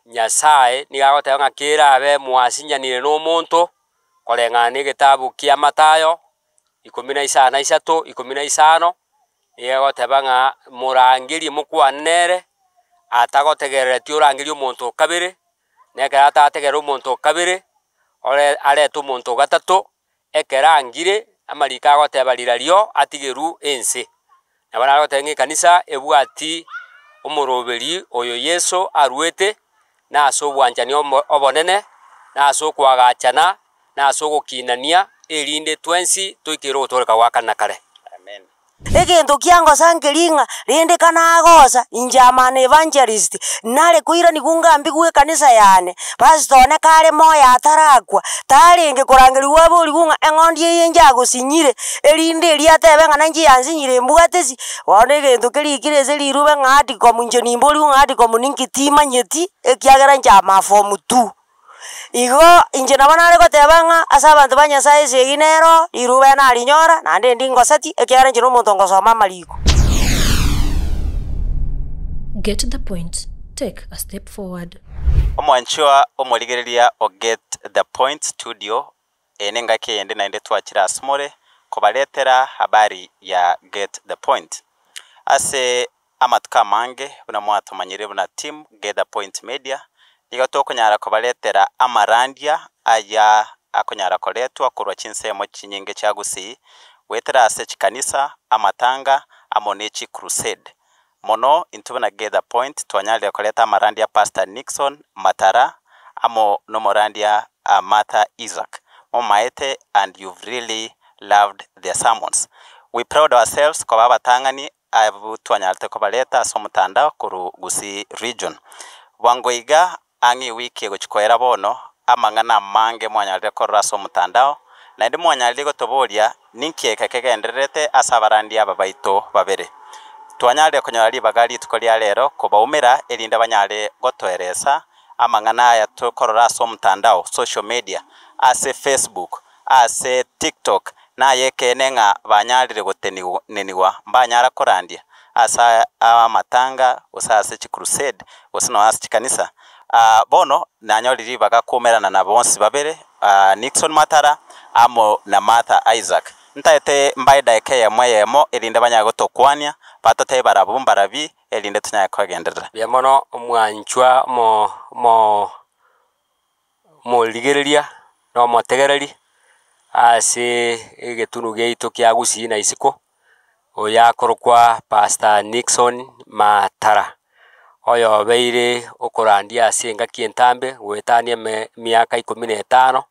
Nyasae nigo agoteba ng'a kerabe mwasinyanire na omonto, koreng'ana na egetabu kia Mathayo, ikomi na isano na isato, ikomi na isano, nigo egoteba ng'a morangerie mokwane nere, atagotegerereti orangerie omonto o kabere, na ekero atategerera omonto o kabere, ore arete omonto o gatato, ekero angire, amariko agoteba rirario atigerwe ense. Nabo nagoteba ng'a ekanisa ebwati omoroberi oyo Yeso aruete, na ase obwanchani omo obonene, na ase okoagachana, na ase ogokinania, erinde twensi toikere ogotooreka gwa kare na kare. Amen. Egento kiangosa nkeri ng'a rende kanagosa, inche am an evangelist, nare koiranigwa ngambigwe ekanisa yane, pastor one kare moyo atarakwa, tarenge korangerigwa aborigwe ng'a eng'ondi eye inche agosinyire, erinde eria atebe ng'a nainche yansinyire mbwate si. Bono egento kerikire ase rirube ng'a adcom inche nimborigwe ng'a adcom ninki timanyeti, ekiagera inche am a form two. Igo inche nabo nare goteba ng'a ase abanto ba Nyasaye esegi nero, rirube narinyora, naende ndingoseti, ekiagera inche nomonto ngosoma amariko. Get the point, take a step forward. Omwanchwa omorigereria o Get the Point Studio, eye nengaki eyende naende twachire asemore kobaretera habari ya Get the Point. Ase Amatuko amange, buna mwatomanyire buna team Get the Point Media, nigo tokonyara kobaretera amarandia aya akonyara koretwa korwa chinsemo chinyinge chia Gusii, goetera ase chikanisa, amatanga, amo ne chi crusade. Mono intwe buna Get the Point twanyarire koreta amarandia a Pastor Nixon Matara amo nomorandia Martha Isaac. Momaete and you've really loved their sermons. We proud ourselves koba abatang'ani Abwo twanyarete kobareta ase omotandao korwa Gusii Region. Bwango iga ang'e ewiki egochia koera bono, amang'ana amange mwanyarire korora ase omotandao, naende mwanyarire gotoboria ninki eke kegendererete ase abarandia aba baito babere. Twanyarire konyora ribaga rituko ria rero kobaumera erinde banyare gotoeresa amang'ana aya tokorora ase omotandao, social media, ase Facebook, ase TikTok, naye ekeene ng'a banyarire gotenenigwa mbanyara korandia ase amatanga, gose ase chicrusade, gose nonya ase chikanisa. Bono nanyorire ribaga koumerana na bonsi babere, Nixon Matara amo na Martha Isaac. Ntaete mbae edaika eyemo eyemo erinde banyare gotokwania, batotebie barabwo mbarabi, erinde tonyare kogenderera. Mbuya mono omwanchwa omo omo omorigereria na omotegereri ase egetunu giaito kia Gusii na isiko, oyo akorokwa Pastor Nixon Matara, oyo obeire okorandia ase engaki entambe goetania eme emiaka ikomi na etano,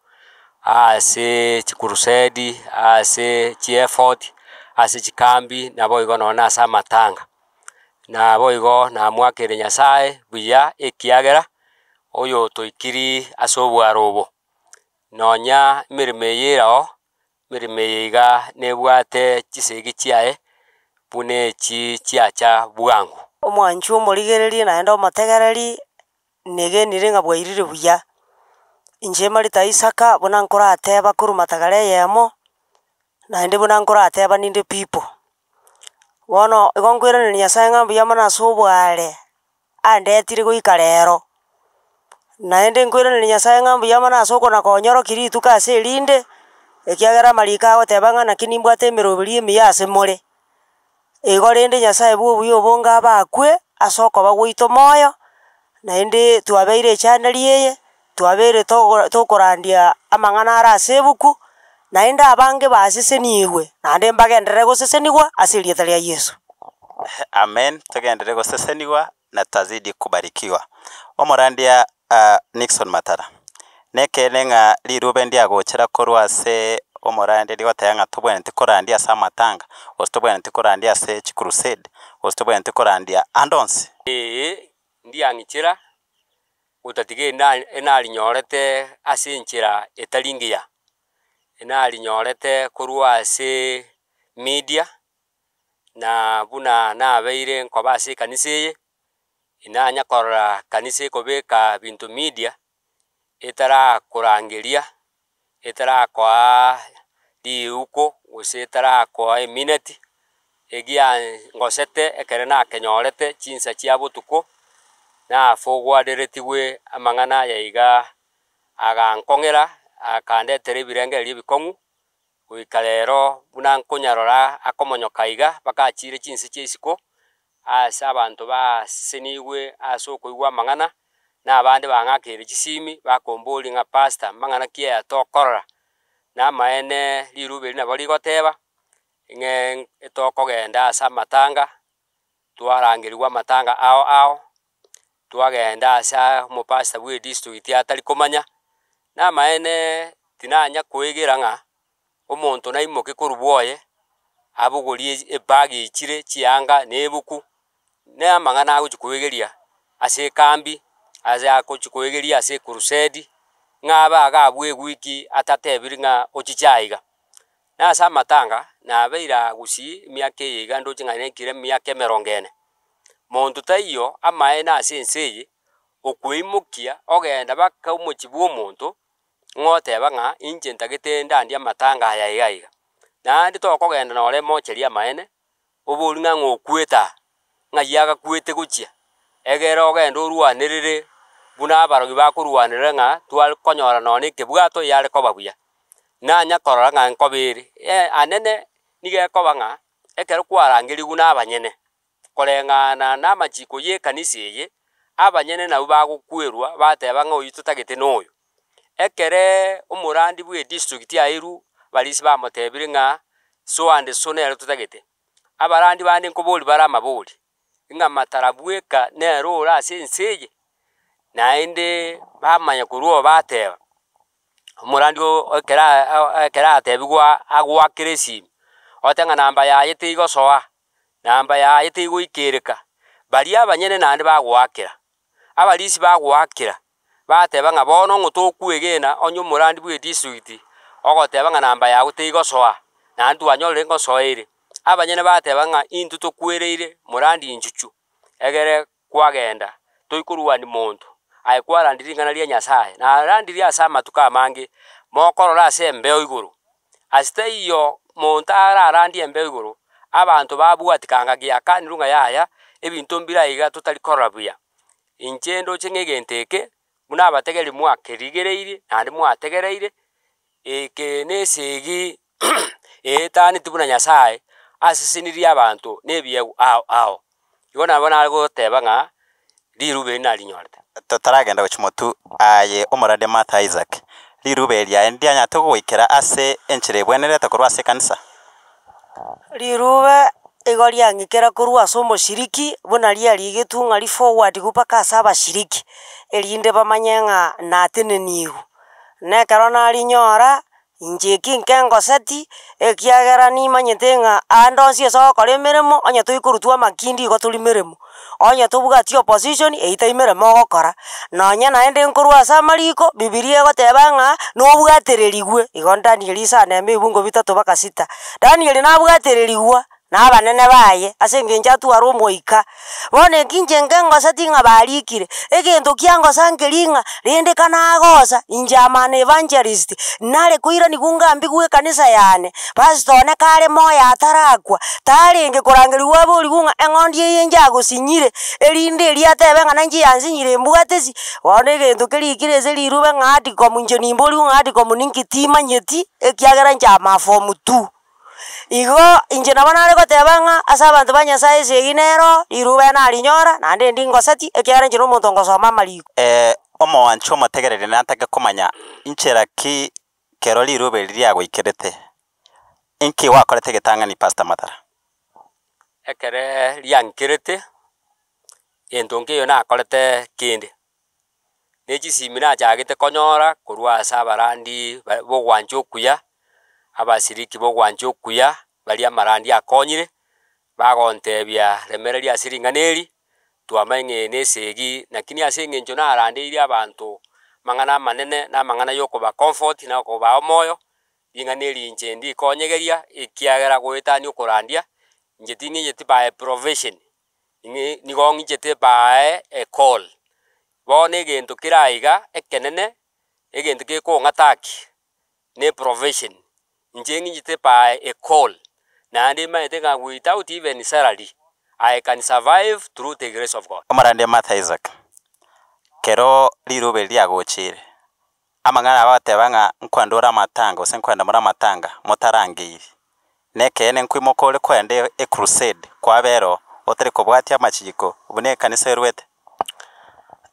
ase chikurusedi, ase chiefort, ase chikambi, naboigo nonye na ase amatanga. Naboigo namwakeire Nyasaye buya ekiagera, oyotoikiri ase obwaro obo. Nonya emeremo eye ere oo, emeremo eye iga nebwate chisegi chiaye, buna echi chiacha bwango. Omwanchwa omorigereria naende omotegereri, negenire ng'a bwairire buya. Inche Martha Isaka buna nkorateba korwa matagara eyemo, naende buna nkorateba ninde people. Bono igo nkoiraneria Nyasaye ng'a mbuya mono ase oboare. andetire goika rero. Naende nkoiraneria Nyasaye ng'a mbuya mono ase okona-konyorokia rituko ase erinde, ekiagera amariko agoteba ng'a naki nimbwate emeroberi emiya ase more. Igo rende Nyasaye bwa obuya obonge abakwe ase okoba gwaito moyo, naende twabeire echaneri eye, twabeire togo tokorandia amang'ana are ase ebuku, naende abange basesenigwe, naende mbagenderere gosesenigwa ase erieta ria Yeso. Amen togenderere gosesenigwa na tutazidi kubarikiwa. Omorandia Nixon Matara, nekeene ng'a rirube ndiagochera korwa ase omorandia rigoteba ng'a tobwenereti korandia ase amatanga, gose tobwenereti korandia ase chicrusade, gose tobwenereti korandia ande onsi. Ee, ndiang'ichera, gotatiga ena enarinyorete ase enchera etari engiya, enarinyorete korwa ase media, na buna nabeire nkoba ase ekanisa eye, inanya korora kanisa ekobeka binto media, etarakorangeria, etarakoaa riuko, gose etarakoa emineti, egia ngosete ekere nakenyorete chinsa chia botuko. Nafogwaderetigwe amang'ana aya iga agankong'era, akandetera ebirengererio ebikong'u, goika rero buna nkonyarora akomonyoka iga mpaka achire chinse chia isiko, ase abanto baasenigwe ase okoigwa amang'ana, na abande bang'akeire chisimi, bakomboria ng'a pastor mang'ana ki aya tokorora, na amaene rirubi eri nabo rigoteba, ng'e etokogenda ase amatanga, twarangeriwa amatanga ao ao, twagenda ase omopastor bwa edistrict atari komanya, na amaene tinanya koegera ng'a omonto naimoke korwa bwoye, abogorie ebag echire chianga na ebuku, na amang'ana agochi koegeria ase ekambi, ase agochi koegeria ase ecrusade, ng'a abe iga abwo ewiki atatebiri ng'a ochiche aiga. Na ase amatanga, nabeire aa gusii emiaka eye iga ndoche ng'a nekire emiaka emerongo ene. Monto taiyo amaene ase ense eye, okweimokia ogenda baka omochie bwa omonto, ng'a oteba ng'a inche ntagete ndandie amatanga aya iga iga. Naende tokogenda nore emocheria amaene, oborie ng'a ng'a okwete aa, ng'ai agakwete gochia, egere ogende orwanerere buna abarogi bakorwanerera ng'a tware konyora nonye na ekebwato yare koba buya. Nanya korora ng'a nkoba ere, anene nigo ekoba ng'a ekero kwarangerigwe na abanyene, koreng'ana na amachiko ya ekanisa eye, abanyene nabwo bagokwerwa bateba ng'a oyio totagete noyo. Ekereee omorandi bwa edistrict airwe, abarisia bamotebire ng'a so and so nere totagete. Abarandi bande nkobori bare amabori, ng'a matara bweka nere ore ase ense eye, naende bamanya korwa oo bateba, omorandi oo ekero ekero atebiwa agoakere esimi, ogote ng'a namba yaye teigosoa, namba yaye teigoikereka, baria abanyene naende bagoakera, abarisia bagoakera, bateba ng'a bono ng'o tokwegena onye omorandi bwa edistrict, ogoteba ng'a namba yago teigosoa, naende twanyorire ngosoa ere. Abanyene bateba ng'a intwe tokwereire morandi inchuchu, egere kwagenda, toikorwania monto, aye kwarandire ring'ana ria Nyasaye, narandirie ase amatuko amange, mokorora ase embeo igoro. Ase taiyo monto ararandie embeo igoro, abanto babwatikanga giakanirwe ng'a yaya, ebinto mbire aiga totari korora buya. Inche ndoche ng'a egento eke, buna abategeri mwakerigereirie naende mwategereire, eke na esegi eetaneti buna Nyasaye asesenirie abanto na ebiegwa ao ao. Igo nabo nare goteba ng'a rirube eri narinyorete. Totaragenda gochia motwe aye omorade Martha Isaac, rirube eri aye ndianyarete gogoikera ase enchera ebwenerete korwa ase ekanisa? Rirube igo riang'ikera korwa ase omoshiriki buna riarigetwe ng'a riforward mpaka ase abashiriki, erinde bamanye ng'a natenenigwe. Na ekero narinyora, Inche eki nkengoseti, ekiagera nimanyete ng'a aande onsi ase ogokora emeremo, onye toikorutwa amakindi igo tori meremo, onye tobwati opposition, eyio tai meremo ogokora. Nonye naende nkorwa ase amariko, bibilia egoteba ng'a nobwatererigwe, igo Daniel isano emo ebungo bitato mpaka sita. Daniel nabwatererigwa. na abanene baye, ase engencho atware omoika. Bono eki inche nkengoseti ng'a barikire, egento kiangosa nkeri ng'a rende kanagosa, inche am an evangelist, nare koiranigwa ngambigwe ekanisa yane, pastor one kare moyo atarakwa, tarenge korangerigwa aborigwe ng'a eng'ondi eye inche agosinyire, erinde eria atebe ng'a nainche yansinyire mbwate si. Bono egento kerikire ase rirube ng'a adcom inche nimborigwe ng'a adcom ninki timanyeti, ekiagera inche am a form two. Igo inche nabo nare goteba ng'a ase abanto ba Nyasaye esegi nero, rirube narinyora, naende ndingoseti, ekiagera inche nomonto ngosoma amariko. Omowancha omotegereri natake komanya inchera ki kero rirube eri riagoikerete. Inki gwakorete egetang'ani Pastor Matara? Ekere riankerete, gento nkeiyo nakorete kende, ne chisimi nachagete konyora korwa ase abarandi ba bogwancha okuya, abasiriki bogwancha okuya, baria amarandi akonyire, bagontebia remereria ase ring'ana eri, twamanya ng'a eye na esegi, lakini ase eng'encho narandeirie abanto amang'ana amanene na amang'ana ya okoba comfort na okobaa omoyo, ring'ana eri inche ndikonyegeria ekiagera goetania okorandia, inche ting'enyeti by profession, ing'e nigo ng'ichete by a call. Bono egento kere aiga ekenene, egento gekong'ataki na eprofession, inche ng'ichete by a call, naende nimanyete ng'a without even salary, I can survive through the grace of God. Omorande Martha Isaac. Kero riruba eri riagochire, amang'ana aya bagoteba ng'a nkwenda ore amatanga gose nkwenda more amatanga motarangeiri. Nekeene nkoimoka ore kwenda ecrusade kwabera oo otari kobwatia amachiko buna ekanisa erwete.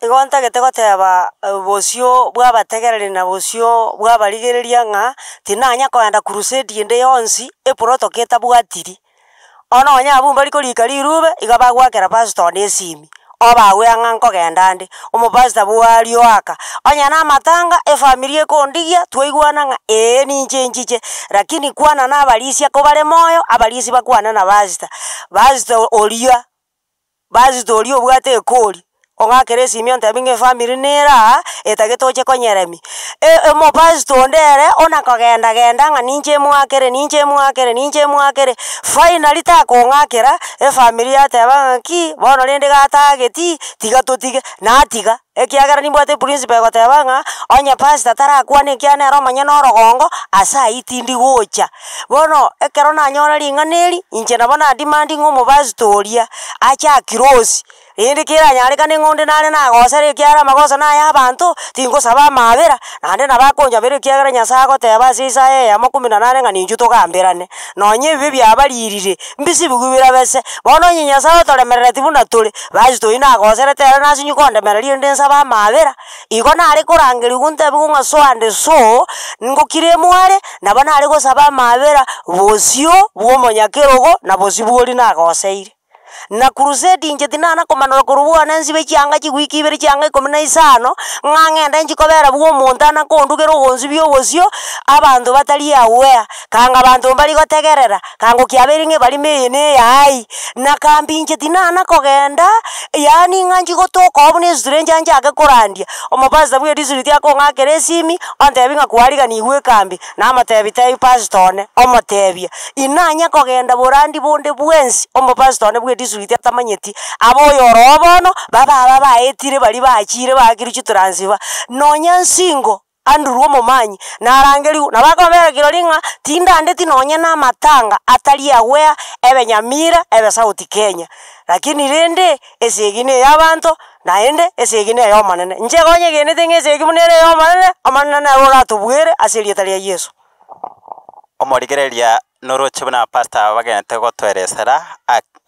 Igo ntagete goteba bosio bwa abategereri na bosio bwa abarigereria ng'a tinanya koenda crusade ende yonsi eprotocol etabwatiri. Bono onye abwo mbari korika rirube, iga bagoakera pastor one esimi, obagwe ang'a nkogenda ande, omopastor bwario aka, onye na amatanga efamiri ekondigia twaigwana ng'a ee ninche nchiche, lakini kwana na abarisia kobare moyo, abarisia bakwane na pastor, pastor oria. Pastor oria obwate ekori, ong'akere esimi ontebie ng'a efamiri nere aa, etagete oche konyeremia. Omopastor onde ere ona kogenda genda ng'a ninche mwakere ninche mwakere ninche mwakere, finally takong'akera, efamiri yateba ng'aki, bono rende gatageti, tiga totige, natiga. Ekiagera nimbwate eprinciple egoteba ng'a, onye pastor tarakwana ekiagera nere omonyene orogongo, ase ayio tindi gocha. Bono ekero nanyora ring'ana eri, inche nabo na demand ng'a omopastor oria, ache aclose, rende keranyarekane ng'a onde nare nagosera ekiagera amagoso naye abanto, tingosaba amaabera, naende nabo akonjabera ekiagera Nyasaye agoteba ase Isaya eyemo kumi na nane ng'a ninchuo togamberane. Nonye ebibe biabaririre, mbisibigwe birabe se. Bono onye Nyasaye otoremerereti buna tore, basi toyio nagoserete ere nasinye kondemereria erinde nsabe amaabera. Igo nare korangerigwa ntebigwe ng'a so and so, ngokire mware, nabo nare gosaba amaabera bosio bwa omonyakerogo na bosio bwa oria nagoseire. Na crusade inche tinana komanora korwa bwane nsibe chianga chiwiki ibere chianga ikomi na isano, ng'a ng'ende nchi kobera bwa omonto ana kondugera ogonsibia obosio, abanto batari aware, kanga abanto mbari gotegerera, kanga okiabeire ng'a ebarimo eye na eyaai, na kambi inche tinana kogenda, yaani ng'a nchi gotoka oo buna estranger nchake korandia, omopastor bwa edistrict akong'akera esimi, ontebia ng'a kwariganigwe ekambi. Namotebi, Tebi pastor one, omotebie, Inanye kogenda borandi bonde bwensi, omopastor one bw'edistrict atamanyeti, abe oyoro oo bono, babe aba baetire baria bachire baakirwe chitransfer, nonya nsingo Andrew omomanyi, narangerigwe, nabo akobera kirori ng'a tindandeti nonye na amatanga atari aware, ebe Nyamira, ebe South Kenya. Lakini rende, esegi na eyabanto, Naende esegi ney'Omonene. Inche igo nyegenete ng'a esegi buna ere ey'Omonene, Omonene nere oratobuere ase erieta ria Yeso. Omorigereria noroche buna pastor aba bagenete gotoeresera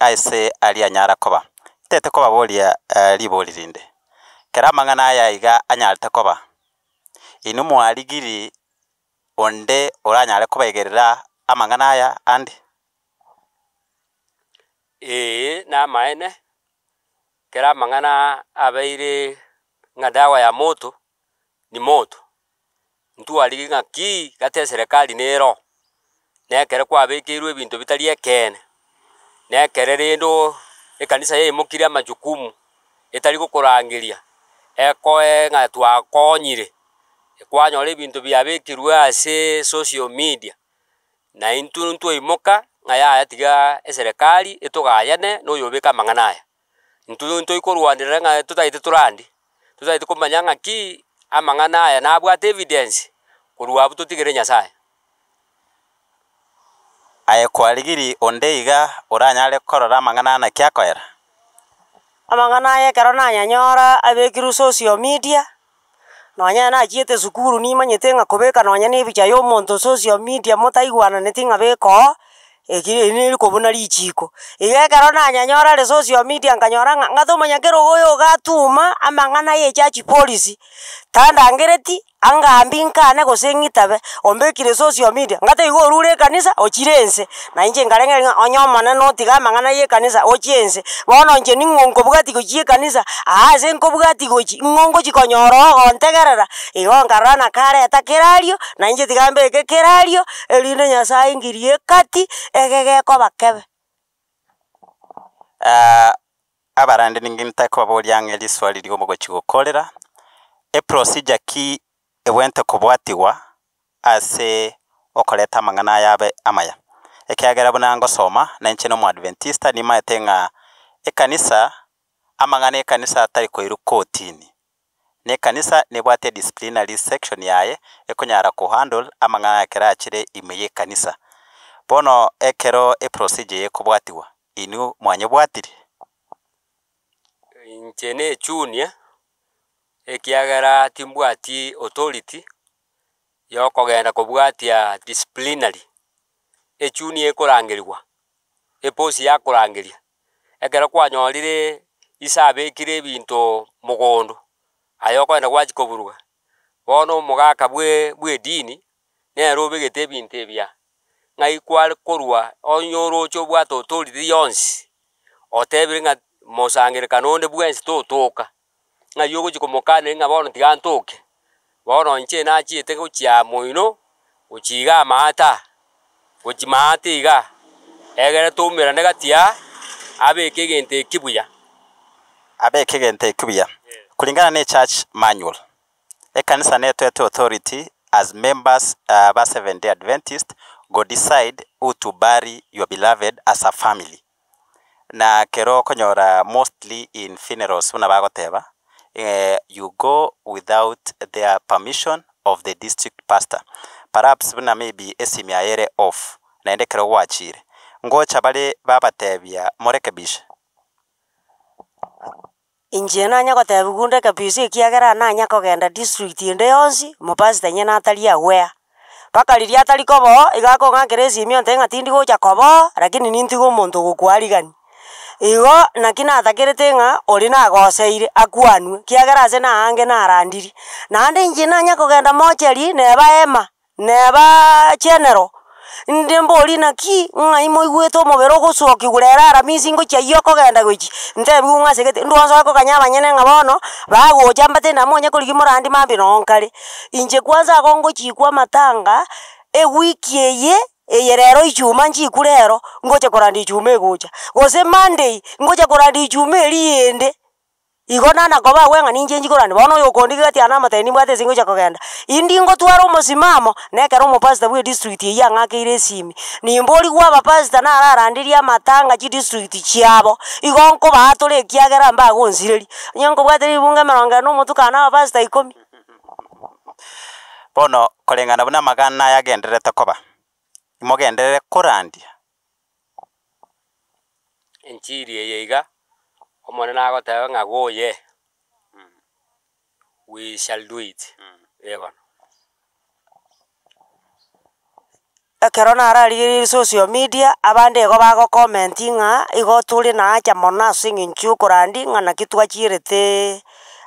ase aria anyara koba. Ntete kobaboria ribori rinde. Kera amang'ana aya iga anyarete koba, inwe mwarigiri onde oranyare kobaigerera amang'ana aya ande? Ee, namaene, Ekero amang'ana abeire ng'a dawa ya moto ni moto, ntwarigia ng'a ki gati eserekari nero oo, na ekero kwabekeirwe ebinto bitari ekeene, na ekere rende oo ekanisa yaimokirie amajukumu etari gokorangeria, ekoe ng'a twakonyire, kwanyora ebinto biabekirwe ase social media. Na intwe ntwaimoka ng'a yaya tiga eserekari etogayane na oyobeka amang'ana aya. Intwe ntoikorwanerera ng'a totagete torandie, totagete komanya ng'aki amang'ana aya nabwate evidence, korwa abwo totigere Nyasaye. Aye kwarigirie onde iga oranyare korora amang'ana aya naki akoera? Amang'ana aya ekero nanyanyora abekirwe social media, Nonya nachiete esukuru nimanyete ng'a kobeka nonya na ebicha ya omonto social media motaigwananeti ng'a beka oo, eki eri neri kobuna richiko. Igo ekero nanyanyora are social media nkanyora ng'a ng'a tomanya kera oyo iga atuma amang'ana ya echurch policy, tandangereti, angambi nkane gose ng'itabe, ombekire social media, ng'a igo orure ekanisa ochire ense. Na inche nkarengereria ng'a onye Omonene otiga amang'ana y'ekanisa ochie ense, bono inche ning'o nkobwatia gochia ekanisa, aa ase nkobwatia gochia, ng'o ngochia konyora ogontegerera? Igo nkarora nakareta kerario, na inche tiga mbeke kerario, erinde Nyasaye aingirie ekati, ege gekoba kebe. Abarandi ninki ntake kobaboria ang'e riswali riria omogochia gokorera, eprocedure ki ebwenerete kobwatigwa ase okoreta amang'ana aya abe amaya. Ekiagera buna ngosoma, na inche nomoadventista, nimaete ng'a ekanisa, amang'ana y'ekanisa tari koirwa kotini. Na ekanisa nebwate edisciplinary section yaye, ekonyara kohandle amang'ana aya ekero achire ime y'ekanisa. Bono ekero eprocedure eye ekobwatigwa, inwe mwanyebwatire? Inche ne echunia. Ekiagera timbwati authority, ya okogenda kobwatia disciplinary, echuni ekorangerigwa, eposi yakorangeria. Ekero kwanyorire ise abekire ebinto mogondo, aye okogenda gwachia koburuga, bono omogaka bwe bwa edini, nere obegete ebinto ebi aa, ng'ai kware korwa onye oroche obwate authority yonsi, otebire ng'a mosangerekano onde bwensi totoka, ng'ai ogochia komokanera ng'a bono tiga ntoke, bono inche nachiete gochia moino, gochia iga amaate aa, gochia maate igaa, egere toumerane gati aa, abeke egento eki buya. Abeke egento eki buya. Kulingana ne echurch manual, ekanisa netwete authority as members ba Seventh Day Adventist go decide who to bury your beloved as a family. Na kero okonyora mostly in funerals buna bagoteba, you go without their permission of the district pastor. Perhaps buna maybe esimi yaye ere off, naende ekero gwachire, ngocha bare babatebia morekebishe. Inche nanye gotebiwa ndekebishe ekiagera nanye kogenda district ende yonsi, omopastor onye natari aware. Mpaka riria atari koba oo, iga akong'akera esimi ontebia ng'a tindi gocha koba oo, lakini nintige omonto ogokoarigania. Igo naki natakerete ng'a oria nagoseire akwanwe, ekiagera ase naange narandiri. Naende inche nanye kogenda mochari neba ema. Neba general, inde mbori naki, ng'ai moigwete omobere ogosokiwa rero aramisi ngochia aywo okogenda gochia, ntebiwe ng'a ase gete ndwo nsoe koganya abanyene ng'a bono, bagocha mbate nabo monye korigia morandi mambia noo nkare. Inche kwanza igo ngochikwa amatanga, ewiki eye, eye rero ichuma nchikure ero, ngocha korandia ichuma egocha, gose monday, ngocha korandia ichuma eria ende. Igo nana koba agwo ng'a ninche nchikorani, bono oyo okondigia gati yane amotebie nimbwate ase ngocha kogenda. Indi ngotwara omosimamo, na ekero omopastor bwa edistrict eywo ang'akeire esimi, nimborigwe abapastor nararanderie amatanga chidistrict chiabo, igo nkobaa tore ekiagera mbagonsireria, onye nkobwate ribunga emerongo ene na omotwe kane abapastor ikomi. Bono koreng'ana buna amagana aya agendererete koba, imogenderere korandia. Enchiri eye iga, Omonene agoteba ng'a go ye, we shall do it, eh bono. Ekero nararigereire social media, abande igo bago comment ng'a igo tore na haja mono ase eng'encho ya okorandia ng'a naki twachiereteee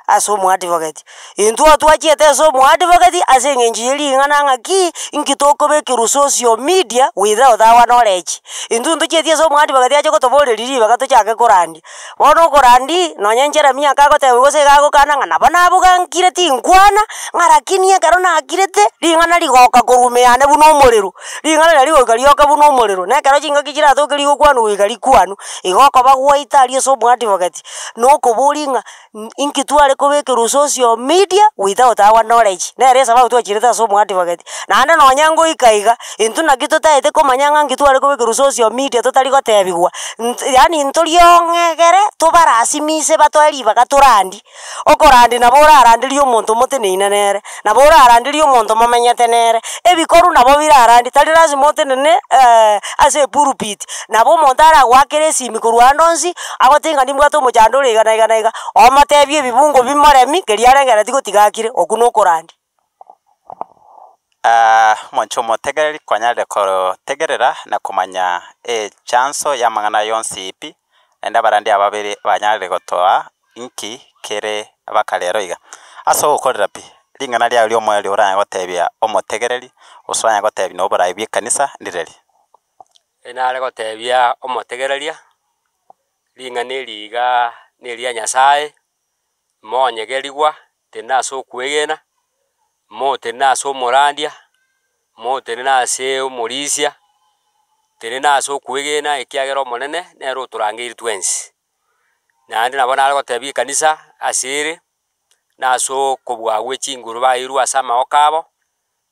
ase omoadvocate. Intwe twachiete ase omoadvocate ase eng'encho ye ring'ana ng'aki, inki tokobekerwa social media without our knowledge. Intwe ntochieti ase omoadvocate ache gotoboreria ribaga tochake korandia. Bono okorandia, nonye Jeremia akagotebia gose iga agokana ng'a nabo nabogankire tinkwana, ng'a rakini ekero nakirete, ring'ana rigoka korwa ime yane buna omorero, ring'ana riria rigoika rioka buna omorero, na ekero chingaki chiratoke rigokwanwa goika rikwanwe. Igo okoba gwaito aria ase omoadvocate, na okoboria ng'a Inki tware kobekerwa social media without our knowledge? Nere esababu twachirete ase omoadvocate. Naende nonya ngoika iga, intwe naki totaete komanya ng'a nki tware kobekerwa social media totari gotebiwa, nt yaani ntoriong'egere tobarasimise batoe ribaga torandie. Okorandia nabo oraranderie omonto moteneine nere, nabo oraranderie omonto momenyete nere, ebikoru nabo birarandie, tari lazima otenene ase epulpit. Nabo omonto aragoakere esimi korwa ande onsi, agotebi ng'a nimbwate omochando ore iga na iga na iga, omotebie ebibungo bimoremi, keria arengereti gotiga akire, okwo nokorandia. Omonche omotegereri kwanyarire kotegerera na komanya echanso y'amang'ana aya onsi pi, naende abarandia aba babere banyarire gotoa inki kere baka rero iga. Ase ogokorera pi, ring'ana riao ri'omoerio oranye gotebia omotegereri, gose oranye gotebia na oborai bw'ekanisa ndireri. Nare gotebia omotegereria, ring'ana eri iga neria Nyasaye, monyegerigwa, tenena ase okwegena, motenene ase omorandia, motenene ase omorisia, tenena ase okwegena ekiagera Omonene, nere otorangeiri twensi. Naende nabo nare gotebia ekanisa ase ere, na ase okobua gwe chinguru bairwe ase amagoko abo,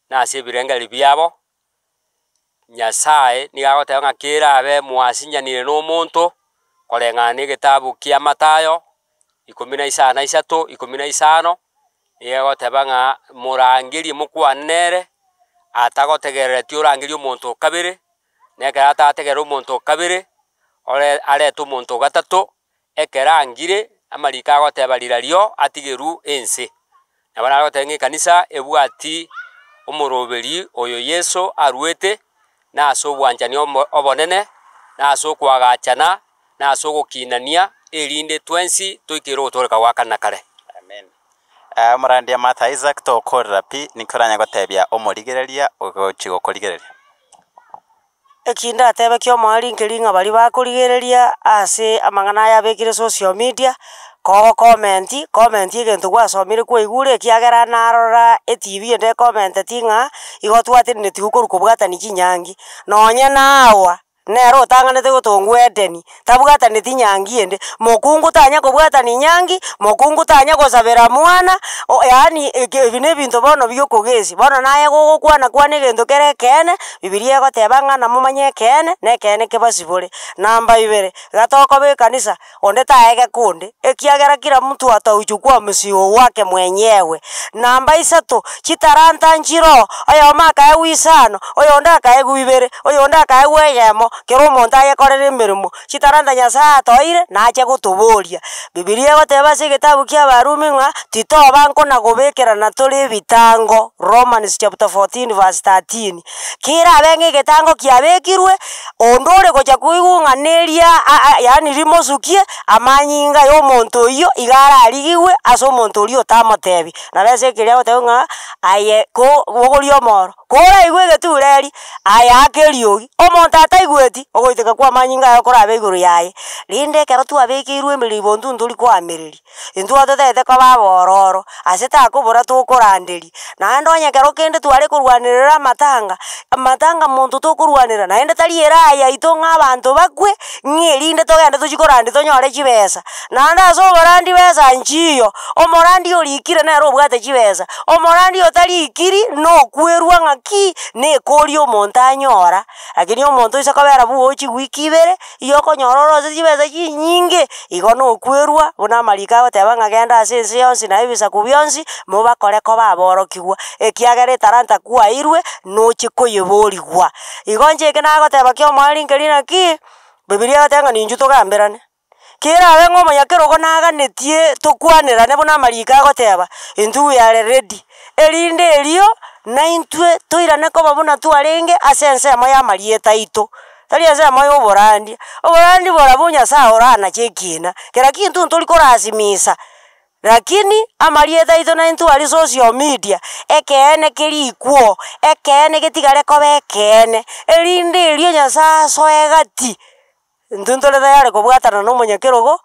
na ase ebirengererio biabo, Nyasaye nigo agoteba ng'a kerabe mwasinyanire na omonto, koreng'ana na egetabu kia Mathayo, ikomi na isano na isato, ikomi na isano, nigo egoteba ng'a morangerie mokwane nere, atagotegerereti orangerie omonto o kabere, na ekero atategerera omonto o kabere, ore arete omonto o gatato, ekero angire. Amariko agoteba rirario atigerwe ense. Nabo nagoteba ng'a ekanisa ebwati omoroberi oyo Yeso aruete, na ase obwanchani omo obonene, na ase okoagachana, na ase ogokinania, erinde twensi toikere ogotooreka gwa kare na kare. Amen. Omorandia Martha Isaac tokorera pi, ninki oranye gotebia omorigereria ogochi gokorigereria? Eki ndatebe kia omoerio nkeri ng'a baria bakorigereria ase amang'ana aya abekire social media, kogo comment, comment egento gwasomire kwaigure ekiagera narora etv ende ekomenteti ng'a igo twatenenetigwe korwa kobwatani chinyangi, nonye nawa. Nere otang'anete gotongwa Edeni, tabwataneti nyangi ende, mokungu tanya kobwatani nyangi, mokungu tanya gosabera mwana, o yaani eke ebi na ebinto bono bia okogesia. Bono naye gogokwana kwana egento kere ekeene, bibilia egoteba ng'a namomanye ekeene, na ekeene kebasibore. Namba ibere, iga tokoba ekanisa, onde taege konde, ekiagera kila mtu atauchukua mzigo wake mwenyewe. Namba isato, chitalanta nchiroo, oyomo akaegwa isano, oyonde akaegwa ibere, oyonde akaegwa eyemo, kera omonto ayekorere emeremo. Chitalanta Nyasaye atoeire, nache gotoboria. Bibilia egoteba ase egetabu kia Abarumi ng'a titoba nkona gobekerana tore ebitango, Romans chapter 14 verse 13. Kerabe ng'a egetango kiabekirwe, onde ore gocha koigwa ng'a neria aa yaani rimosukie, amanyinga ya omonto oyio iga ararigigwe ase omonto oria otamotebi. Nabo ase ekeria agoteba ng'a aye ko bogoria omoro, koraigwe egetureri, aye aka eriogi, omonto ataigweti, ogoiteka kwa amanyinga aye okorabe igoro yaye. Rende ekero twabekeirwe emeribo intwe ntori koamereria. Intwe totagete koba abororo, ase takobora tokoranderia. Naende onye ekero kende tware korwanerera amatanga, amatanga monto tokorwanera naende tari eraha yaito ng'a abanto bakwe, ng'a erinde togende tochie korandia tonyore chibesa. Naende ase oborandi besa nchiyo, omorandi orikire nere obwate chibesa, omorandi otarikiri nokwerwa ng'aki, na ekori omonto anyora. Lakini omonto oise kobera bwogo chiwiki ibere, igo okonyora orose chibesa chinyinge, igo nokwerwa buna amariko agoteba ng'a genda ase ense yonsi na ebisaku bionsi, mobakore koba aborokigwa, ekiagera etalanta kwaeirwe, noche koyeborigwa. Igo inche eke nagoteba kia omoerio nkeri naki, bibilia egoteba ng'a ninchu togamberane. Kerabe ng'a omonyakerogo naganetie tokwanerane buna amariko agoteba, intwe we are ready, erinde erio naintwe toirane koba buna twarenge ase ensemo ya amarieta aito, tari ensemo ya oborandia. Oborandia borabwo Nyasaye oranache ekina, kera kinto ntori korasimisa. Lakini amarieta aito naintwe aria social media, ekeene kerikwo, ekeene getigare koba ekeene, erinde erio Nyasaye asoe gati. Intwe ntore tayari kobwatana na omonyakerogo,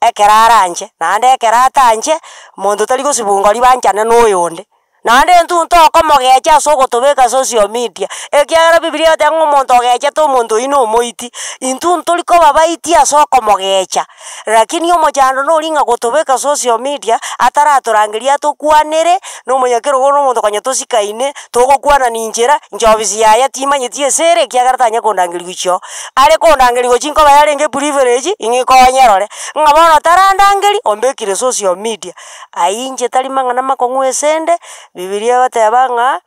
ekero aranche, naende ekero atanche, monto tari gosibunga ribanchane na oyonde. Naende intwe ntokomogecha ase ogotobeka social media, ekiagera bibilia egoteba ng'a omonto ogechete omonto oyio na omoiti, intwe ntori koba baiti ase okomogecha. Lakini omochando noria ng'a gotobeka social media, ataratorangeria atokwanere, na omonyakerogo na omonto konya tosikaine, togokwanani inchera, inche ofisi yaye timanyeti ase ere ekiagera tanya kondangeria gochia oo. Are kondangeria gochia nkoba yarenge eprivilege, ing'e konyerore, ng'a bono tarandangeria, ombekire social media. Ayio inche tari mang'ana makong'u esende, bibilia egoteba ng'a.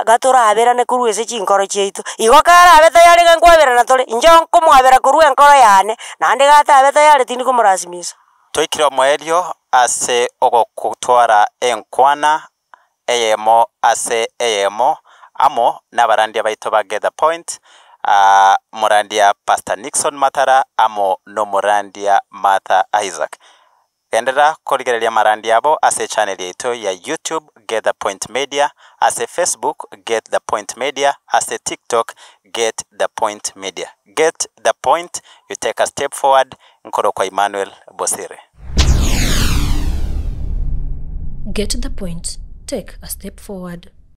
gatoraberane korwa ase chinkoro chiaito. Igo karabe tayari iga nkwaberana tore, inche nkomwabera korwa enkoro yane, naende gatabe tayari tindi komolasimisa. Toikire omoerio ase ogotwara enkwana eyemo ase eyemo amo nabarandia baito ba Get The Point, Morandia Pastor Nixon Matara amo nomorandia Martha Isaac. Genderera korigereria amarandia abo ase echannel yaito ya YouTube Get The Point Media, ase Facebook Get The Point Media, ase TikTok Get The Point Media. Get The Point, you take a step forward, nkorokwa Emmanuel Bosire. Get the point, take a step forward.